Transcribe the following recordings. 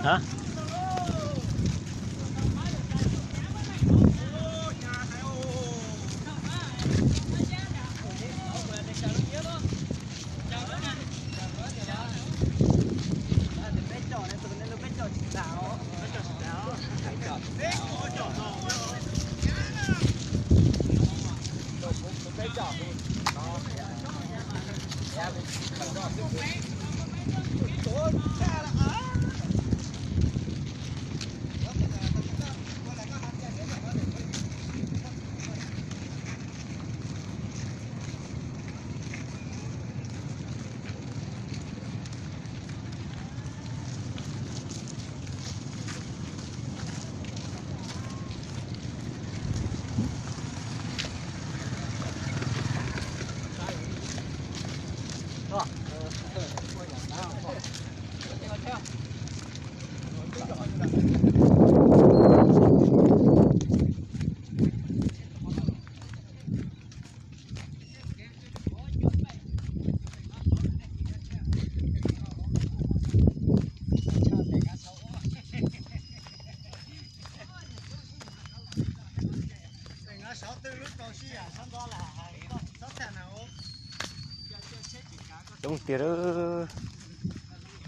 Hab. Coob tiag lawm.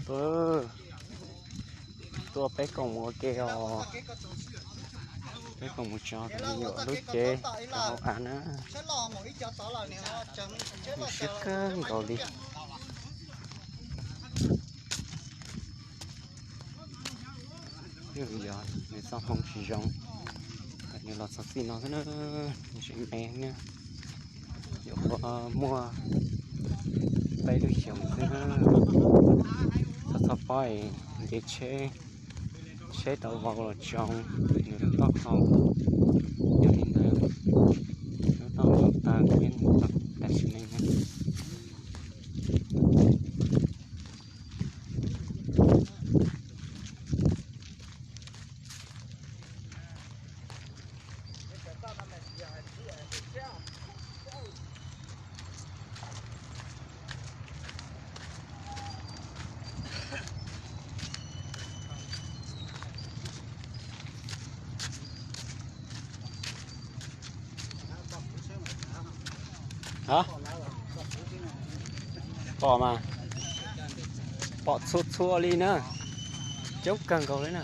Tuaj, tuaj peb koom mus ua ke os. Peb koom mus tso tus me nyuam lub cev rau hauv av na. Siab kawg nkaus li. Yog nws txoj hmoo tsis zoo, nws los txog txij no xwb na, nws tseem me na. Nyuam qhuav muaj peb lub xyoos xwb na. Txhob txhob pob es nce tsheb, tsheb tau vau los tsoo nws lub taub hau. Yog li ntawd, lub taub hau tag thiab nws tam sim neej na. Hab, pom mas, pom txhua txhua li na, coob kawg nkaus li na.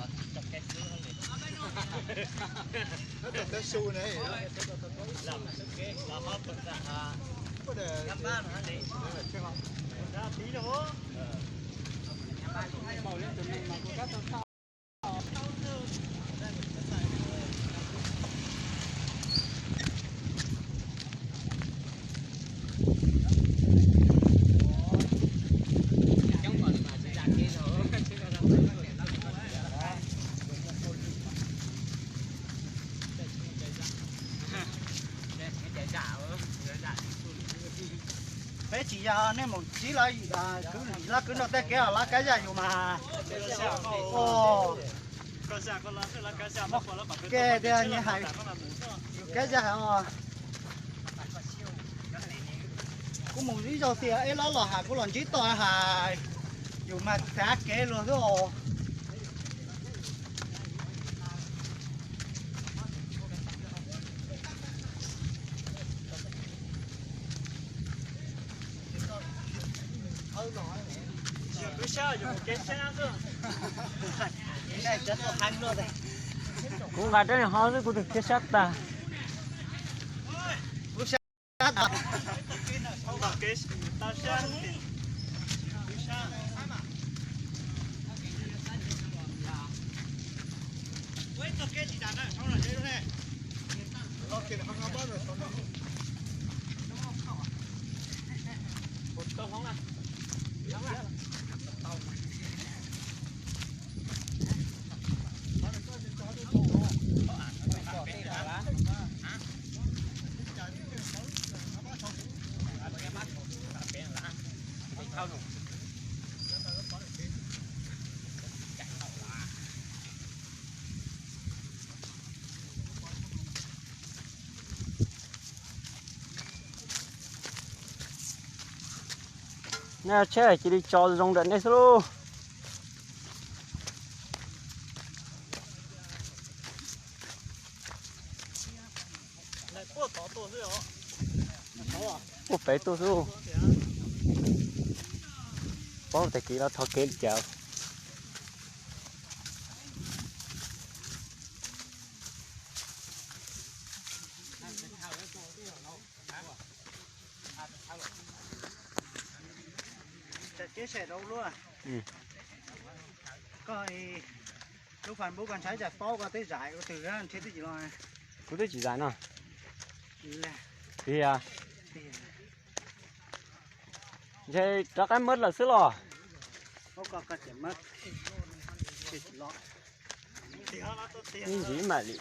Peb tsis yog nej mus txib lawv, kwv, lawv kwv nrog tej kev os, lawv kab zaj yus mas. Ke tias nyias hais yus kab zaj hais os. Kuv mus ib zaug tias ib lab los hais kuv los ntsib toj hais, yus mas xav kev luag xwb os. Kuv nqa rab niag ho xwb kuv tus kiag sab tag. Nej tsheb cia li tso zoo nram nej xwb lauj. Puag pem tuaj xwb. Paub tag kis los thov kev li cas. Koj lub Fanpub koj ntshai cas paub koj twb zais ua twg ntshe twb tsis los. Kuv twb tsis zais no. Tiag. Ntshe rov qab mab lawm xwb los. Ib ntsis mam li.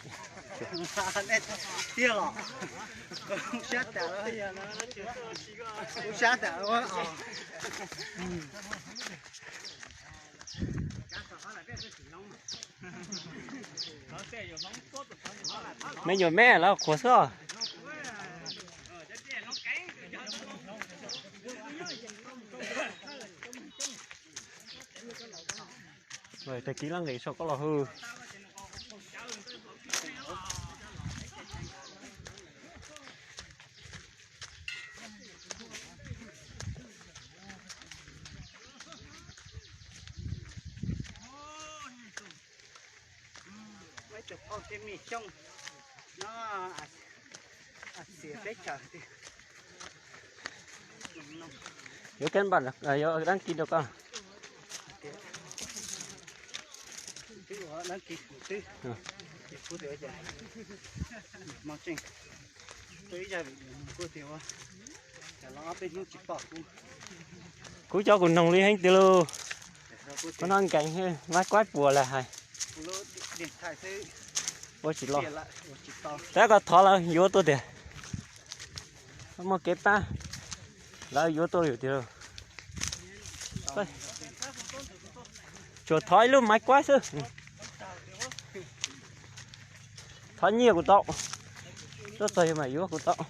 Tiag los. Sab tas, sab tas. Me nyuam me lawv qhuas xwb. Tag kis laj nqis saum koj los hwj. Muaj ib tug phauj thiab me xyooj no, xiam teb chaws tiag. Yuav kab npam, yuav đăng ký rau koj. Twb ua đăng ký kuv twb, kuv tias hmo tseem, ib zaj kuv tias ua, los ob peb hnub tsis pom kuv. Kuv cov kuv noog li heev tiag lauj. Koj no nkees, mab kuab puas lawm hais. Ua tsis los. Tab koj thov lawv yuav tuaj tiag. Muaj kev pab, lawv yuav tuaj yus tiag. Tsuas thov ib lub maiv kuab xwb. Thov nyiaj kuv tau, tuaj txog yus mam yuav kuv tau.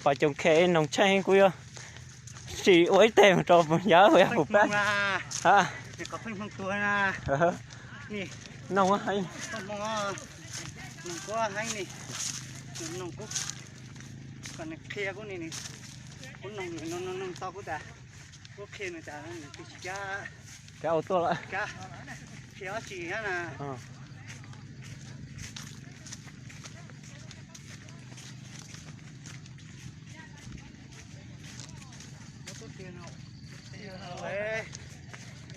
Pom coom khe noog tsheej kuv yuav sim ua ib teg mus rau yav ua yav puas pab. Noog heev. Noog kuv, kom nws qhia kuv ni, kuv noog nws, noog tau kuv tas, kuv qhia nws tas nws twb tsis kam, kam ua tuaj lawm, qhia dab tsi thiab na.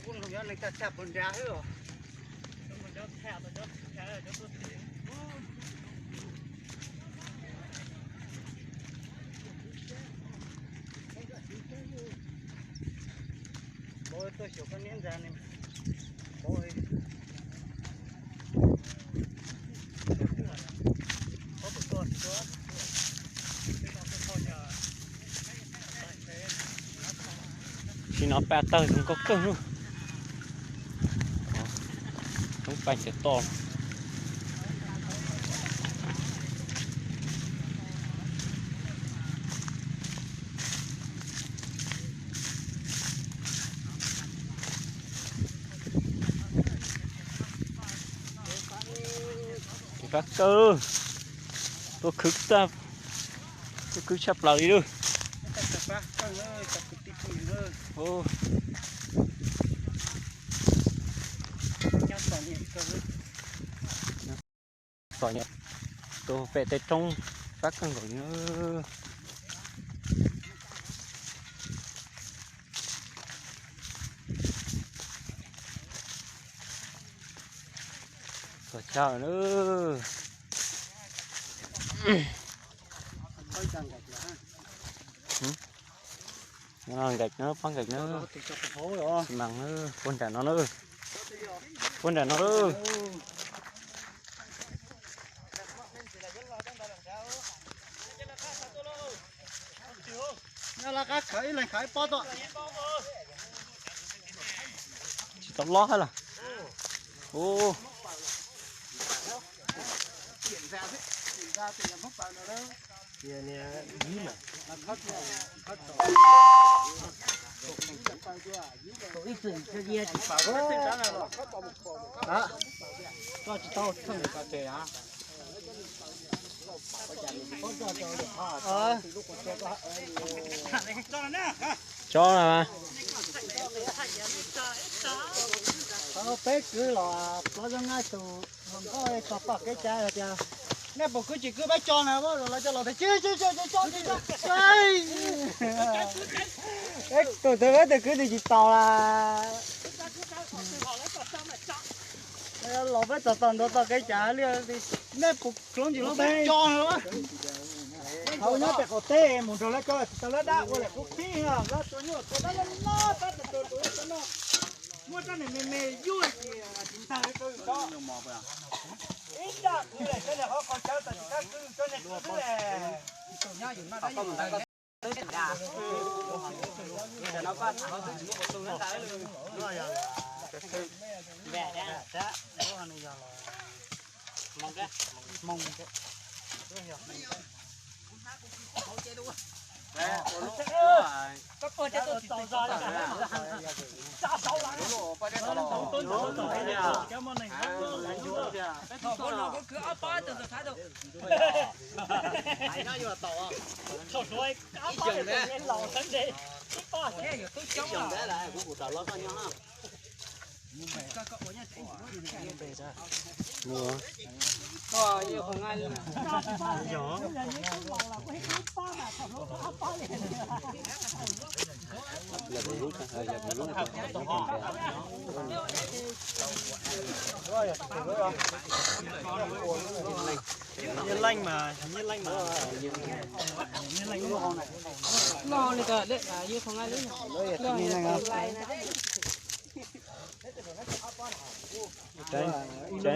Kuv noog nyob neeg tag tag puas nrad xwb os. Tuaj xyuas koj niam ntxa ne. Sim no pa tawg zoo nkauj kawg lub. Roob paj ntawd toj. Tus fab kawg, tuaj khwv tag, tuaj khwv tshaj plaws li lawm. Txom nyem, tus pem tej roob fab kawg nkaus li na. Txog chaw lawm. Nqaim na, pab nqaim na. Xi măng na, puag nram no na. Puag nram no na. Tsis tau lob hab los. Ub. Tso na. Peb kwv los plab zoo na tus hluas nkauj tso pom kev cai hais tias, nej puas kwv tsis kwv peb tso na, lawv cov laus tias tsis tsis tsis tsis tso tsis tso. Peb tus twg peb tus kwv twg tsis tau las. Los peb txog tau ntua txoj kev cai li, nej puas hloov tsis hloov peb tso na. Hauv nyob pem qaum teb mus nrog lawv cov tsis tau lawv dab ua lawm kuv qhib lawv tua nyuj tua dab lawm no, tab tus tus tus no muaj rab niag me me yuj ces tsis ntag lawv tua yus tso. Ib rab kwv lawm cov niag qhov qhov chaw txawm tsis tau kwv cov niag kwv xwb lawm. Nyiaj leej mas, nyiaj leej mas.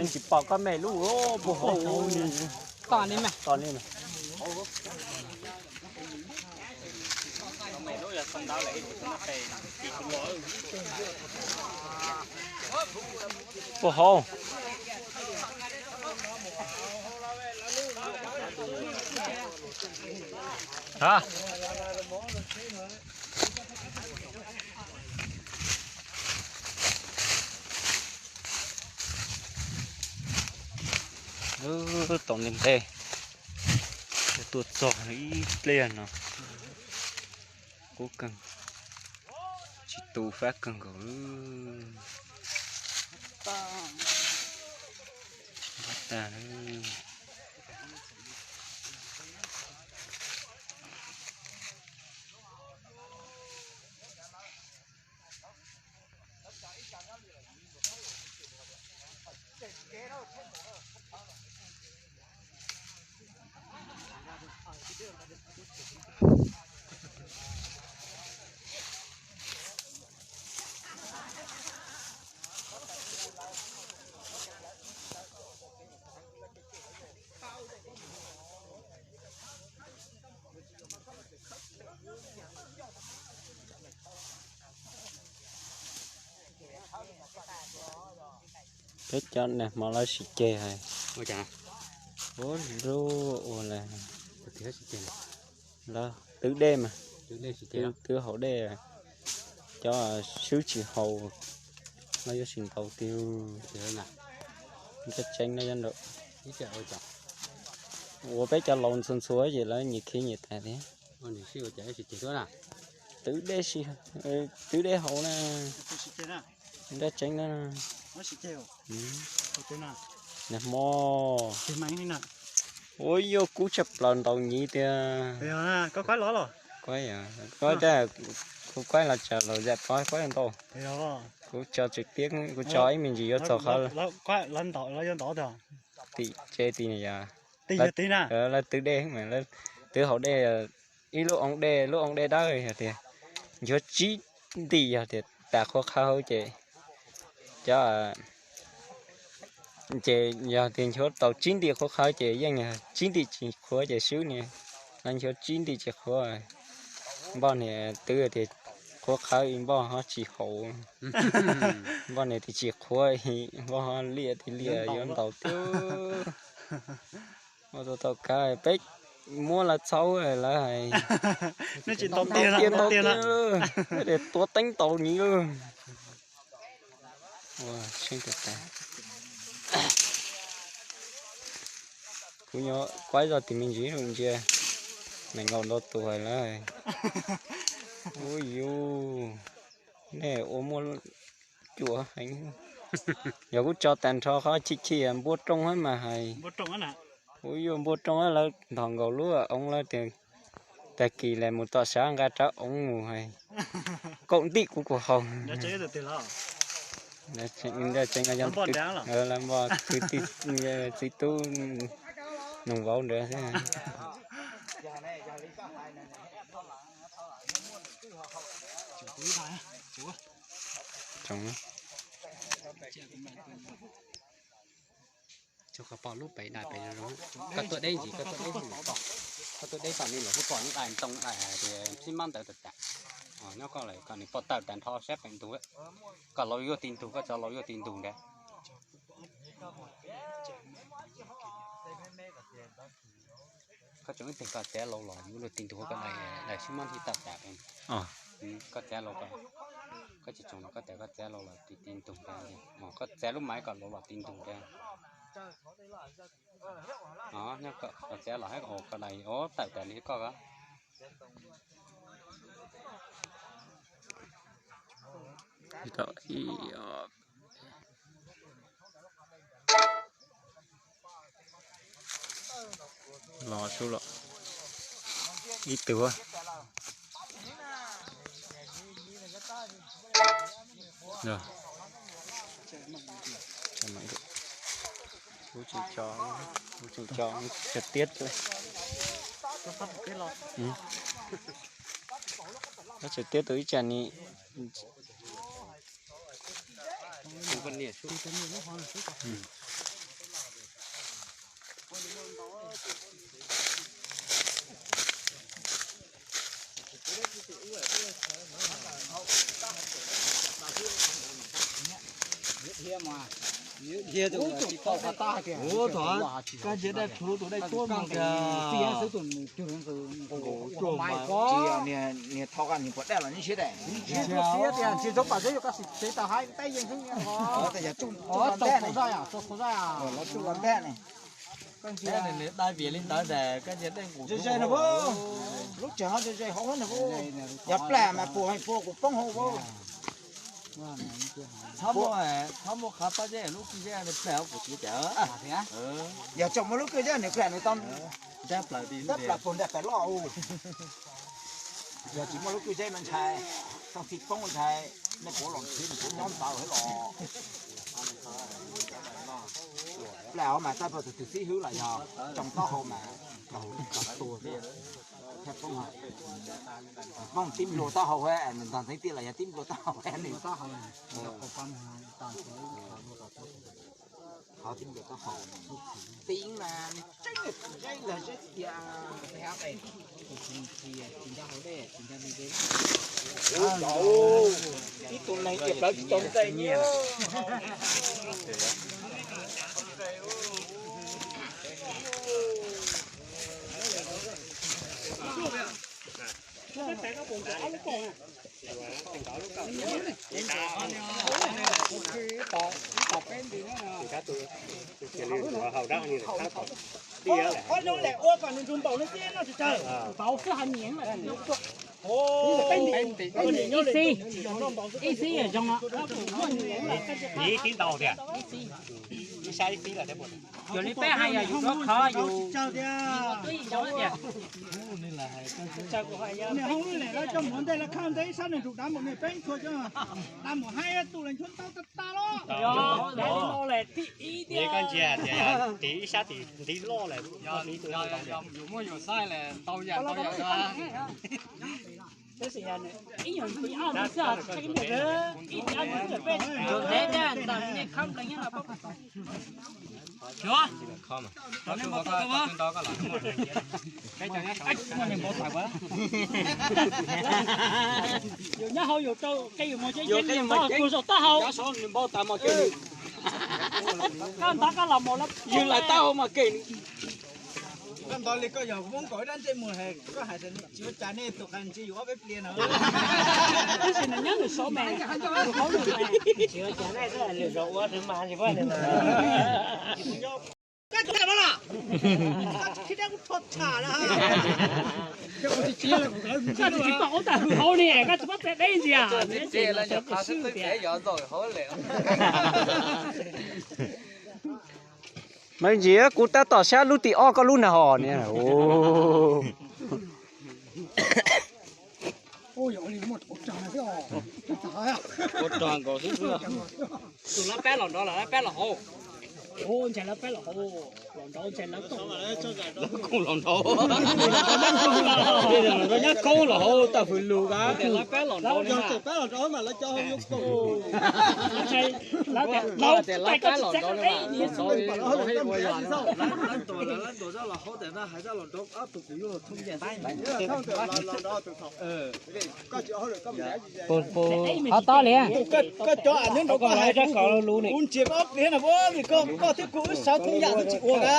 Tsis pom koj me lub puag hauv. Tom li mas. Puag hauv. Tom ntev ntev, tuaj txog ib pliag no, kub kawg, tsis tu fab kawg nkaus. Npab tag. Peb cov nag hmo lawv sim ceg hais. Ua cas? Ua lub ua lawm. Lawv twb dej mas, twb haus dej, cov swb tsis haus, lawv yuav sim ntaus tiag. Nraj tseeb no, ua peb cov laus ntxhua ntxhua ces lawv nyias khiav nyias tas thiab. Twb dej, twb dej haus na. Nraj tseeb na. Nag hmo. Ua yog kub tshaj plaws ntaus nyiv tiag. Kuv kuaib los tsam los zam pov kuaib ntau. Kuv tso tseg tiab, kuv tso ib me ntsis yuav txog qhov. Tim tsev tim yog lawv twb dej, twb haus dej, ib lub oo dej, lub oo dej dawb yog tias nchuav tsib ntim yog tias tas qhuav qhawv ces cov ces yog tias nchuav tau tsib ntim qhuav qhawv ces yeej yog tsib ntim tsis qhuav ces swb niag, no nchuav tsib ntim tsis qhuav. Npoj niag twb tias qhuav qhawv, npoj ho tsis haus, npoj niag tias tsis qhuav, npoj ho liaj tias liaj yuav ntaus tiag. Ua tau tau kab peb muab lawv txhaub lawv hais. Neb tsis tau tiag, tiag tau tiag, tiag, tuav teeb tau nyiv lawm. Ua tsheb tas tas. Kuv nyob kuaib zog tim me ntsis ntsia, nees nkaum ntau tus hais lawm. Ua yus, nej ua muaj cuam heev. Yog kuv tso tag nrho qhov chim chim npua rooj hab mas hais. Ua yus npua rooj lawv nthos nkaus lub oov lawv tias tag kis les mus tom sab nqa rab oov mus hais. Kaum ntim kuv kuv haus. Lawv npo kwv tij txiv tub nug vauv ntawd xwb. Tsuas qhov pom lub pem dais pem zoo, koj tuaj deb ntsis, koj tuaj deb ntsis pom, koj tuaj deb pom nej lawv kuj pom lub dais ntoo dais hais tias xib mab ntawd tas tas. Nyob koj lawm kom nws pom tawm tag nrho sab pem ntug, kom laus yuav ti ntug, koj tso laus yuav ti ntug ntawd. Koj tseem ib teg koj txiav laus los yuav luag ti ntug, koj dais xib mab thiaj tawm tas. Koj txiav laus, koj txiav koj txiav laus los ti ti ntug ntawd, koj txiav lub maiv kom laus los ti ntug ntawd. Nyob koj txiav los hab koj dais ua tawm tas li koj. Los sub los ib tug. Kuv tseem tso, kuv tseem tso tiab, tseem tiab tus ib tsam ni. Ua thov koj ntiav dej plhuav tus dej tuab mus tiag. Niag thov koj niag puas dej los neb siab dej. Tsis zoo pam xwb, yog koj xim tsev tau haib peb yeej xwb. Tsuj los ntej ne, los tsuj los ntej ne. Nws dai vias li ntawd ntag, koj ntiav dej nqus ze ze no. Lub tsev ho ze ze hauv no. Yog plam mas puas puas kuv poob hauv. Txhob muaj, txhob muaj qhov pob zeb lub kwj zeb plam kuv tsis cas. Yog tseem muaj lub kwj zeb nws plam nws tau ntab plaws, ntab plaws puag nram pem loj. Yog tsis muaj lub kwj zeb no ntshai, tau txhij poob ntshai, nej puav leej nrhiav nws puav nyob ntawd thiab los. Plam hauv mas txawj pom tus twg xib hwb los yog tsoo taub hau mas kaus tua thiab. Poob tib nplua taub hau, nws ntog ntxeev tiaj los yog tib nplua taub hau nws. Qhov tib nplua taub hau, tib mas nws tseeb, tseeb los tseeb tiag. Ib tug neeg cia plawv tsis tau ntej nyiaj. Qhov zoo lawm ua kom nws nrug npaum no thiab noj tsis tsawg. Ib xib, ib xib zoo. Ib xib ntau tiag. Ib sab ib xib lawm thiab. Yog li peb hais yog yus lub qhov yus tsis tsawg tiag. Nws hoob lwm lawv coj mus ua ntej lawv khaj ntej ib sab nws nrug dav npaum no peb tshua coj dav mus haib tus lawv nchuav ntau tag tag los. Koj ntsia tias tiv ib sab tiv ntiv loj lawm. Yus muaj yus xaib lawm ntau yam ntau yam. Tab sis ib nyuag tiv ob ntwg xwb, ib tiv ob ntwg xwb peb nrug deb deb ntawm nej khab nplees nyob no. Yus nyob hauv yus rau qe yus mus ces yus ntov kuv saum taub hau. Koj ntov koj los mus lawm, yus lawv taub hau mas kev. Koj ntov li koj yog Hmoob nkaus ib rab ntsej muag, koj hais tias tsis ua cas, nej tus qas ntsis yus ob peb pliag no. Tab sis nws nyob nws saud mas, tus qas ntsej muag tsis ua cas, nej lwm zaus ua mas tsis pom li. Koj tsis pom ub tag hauv ni, koj tsis pom peb deb ntxias. Mas ntsis kuv tab tom sab lub tim ob koj lub na hos ni. Tus lawv pab los nrov los lawv pab los hauv. Ntshai lawv pab los hauv, los nrov ntshai lawv koom los nrov. Nyob koob los hauv tawm fws lus a. Lawv pab los nrov, lawv pab los nrov mas lawv cov hauv yuav koom. Lawv tias lawv pab los nrov. Ho tob li. Koj cov nyob rau koj, kuv ntsia koj ob pliag no, koj thiab kuv wb sawv thoob yam twb tsis ua ka.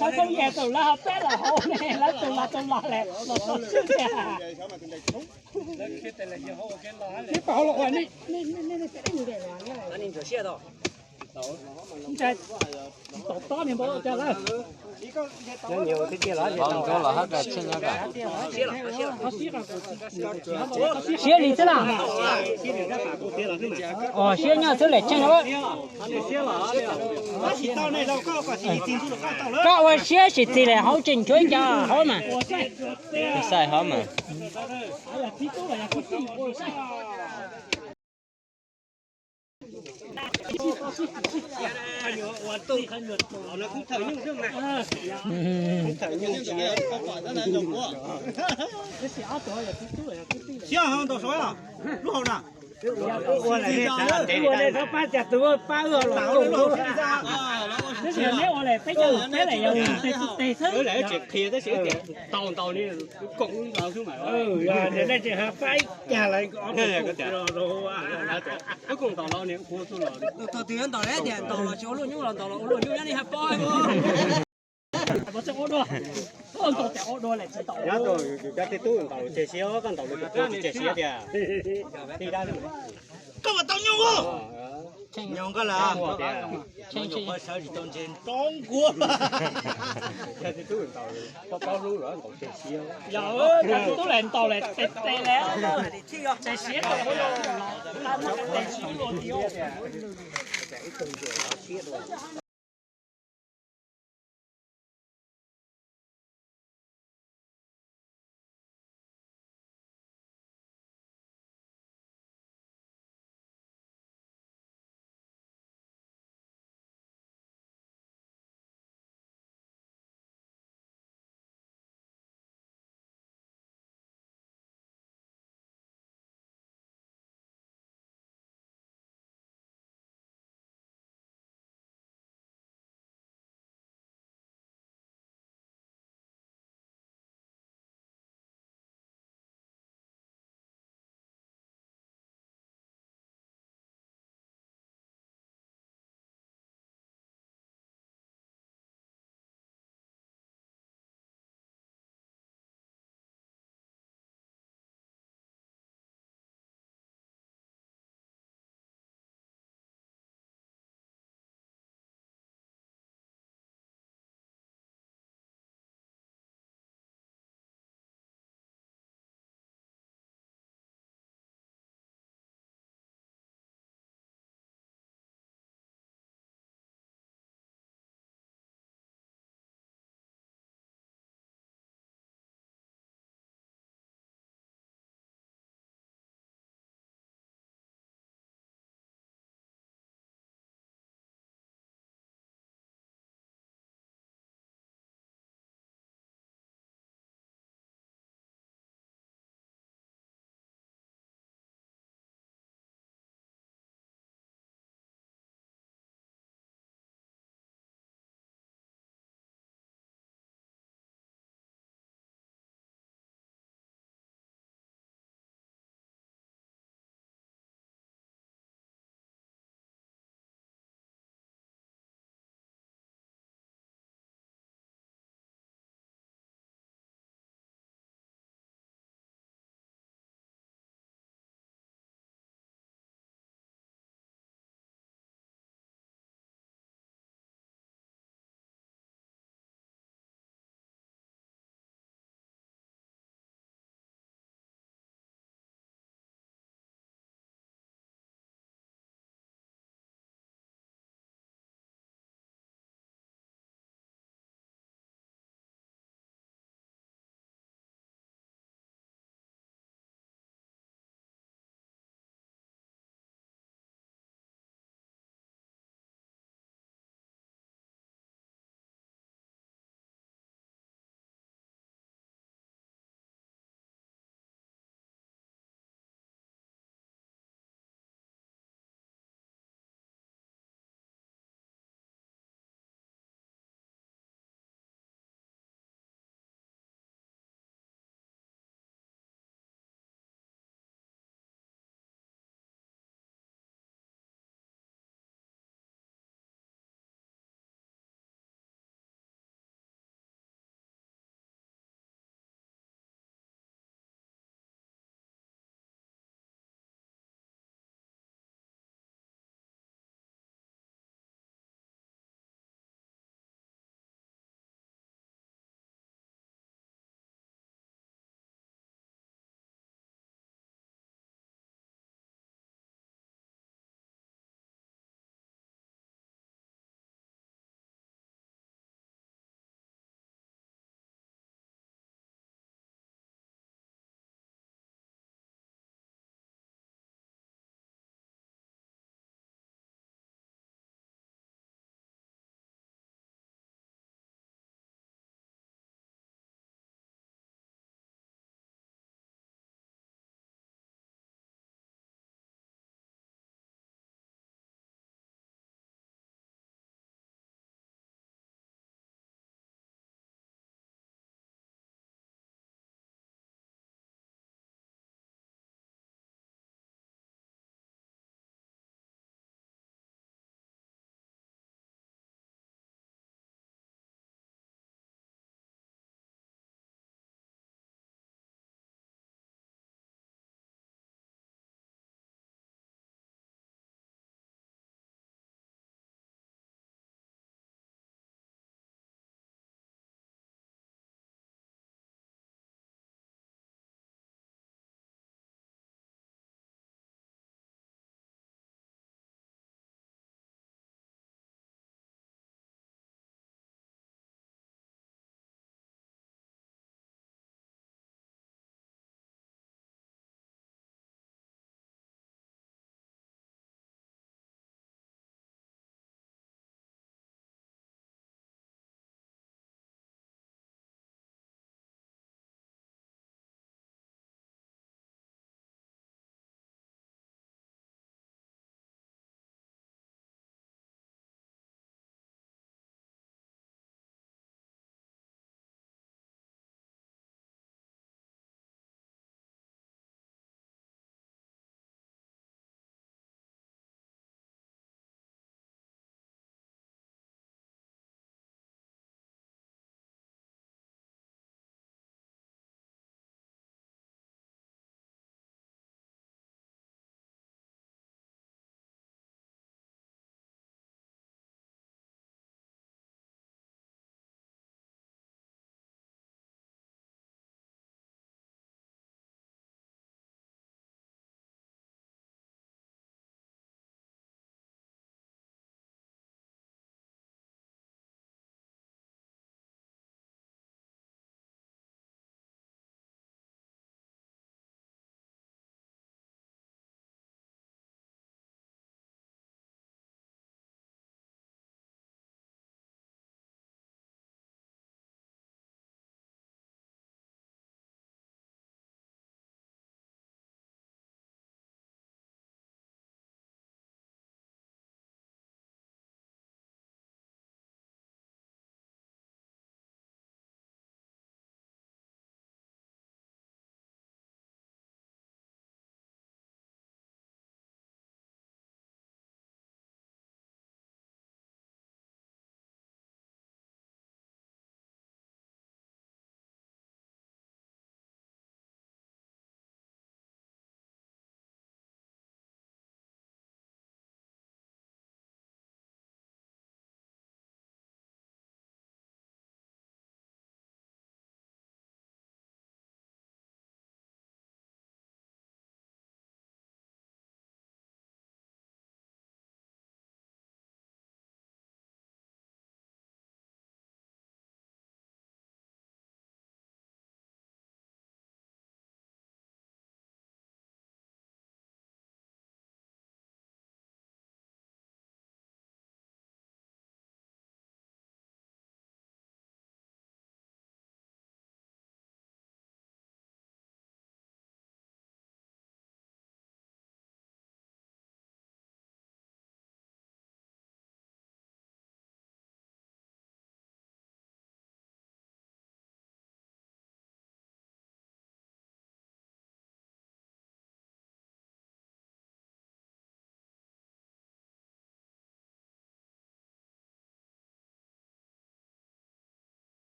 Sawv thoob yam tus lawv ho pab los hauv ne, lawv tus los tus los lawm los tau xwb tiag. Tom tob niag npau cas lawm. Siab li xwb na. Siab nyob xwb lawm tseeb. Koj ua siab sim txi lawm hauv tseem tshuav ib co hauv mas. Xaij hauv mas. Siab ho ntaus saud lub hauv na. Ua nej pab cas tus pab wb los. Tab sis neb ua lawm peb cov los peb lawm yog tes tus tes xwb. Wb lam tseem qhia tab sis wb tias tau ntaus li koom ntaus xwb mas. Nej tseem pab ib cag lawm. Wb koom ntaus los niam kuv xwb los. Tus twg yuav ntaus lawm tias ntaus los tsis ua luaj nyuj los ntaus los ua luaj nyuj nyob nej hab pob. Nyob tus yus cov tib tub ntaus tseg siab, koj ntaus lawm tus tub tseg siab tiag. Koj ua tau nyuj. Nyuj koj lawm. Nyuj qhuav sawv tsis tau ntses nroo nkuav. Cov tib tub ntaus, paub paub hlub los ntaus tseg siab. Yog cov tib tub lawm ntaus lawm tes tes lawm. Tseg siab rau ua luaj, tes siab luaj tiag.